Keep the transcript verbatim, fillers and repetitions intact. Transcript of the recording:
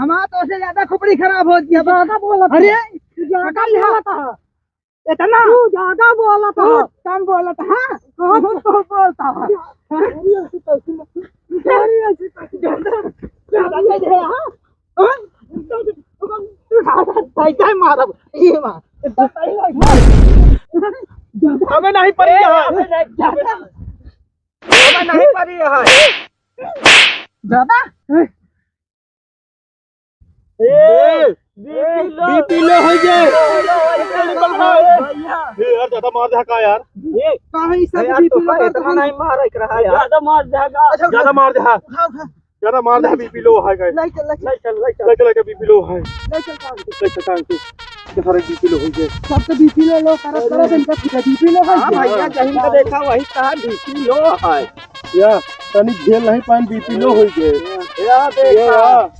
हमार तो से ज्यादा खोपड़ी खराब हो गया। ज्यादा बोलत है। अरे, ज्यादा पकड़ लिहा। बोलत है। इतना? तू ज्यादा बोलत है। तू कम बोलत है। हाँ। तू तो बोलता है। अरे, ऐसी तैसी मत। अरे, ऐसी तैसी मत। ज्यादा, ज्यादा नहीं दे रहा। हाँ? तू ज्यादा मारब। ये मार। हमें नहीं पड़ी है। ज्यादा। हमें नहीं पड़ी है। ज्यादा। ए, बीपी लो। बीपी लो हो गए। बीपी लो हो गए। भैया। ए यार, ज्यादा मार दे का यार? ए, काहे ई सब यार, बीपी लो तोका का इतना कहानी? नहीं मार एक रहा यार। ज्यादा मार देगा। अच्छा, ज्यादा मार दे, हाँ। उठा, उठा। ज्यादा मार दे, बीपी लो है, guys। ले चल, ले चल। ले चल, ले चल। ले चल, ले चल, बीपी लो है। ले चल, काम से। ले चल, काम से। ये सारे बीपी लो हो गए। सब तो बीपी लो, लो करत, करत इनका खुदा बीपी लो है। हाँ भैया, जहीं का देखा वही कहा बीपी लो है। या, तनी झेल नहीं पान, बीपी लो हो गए। या देखा। या।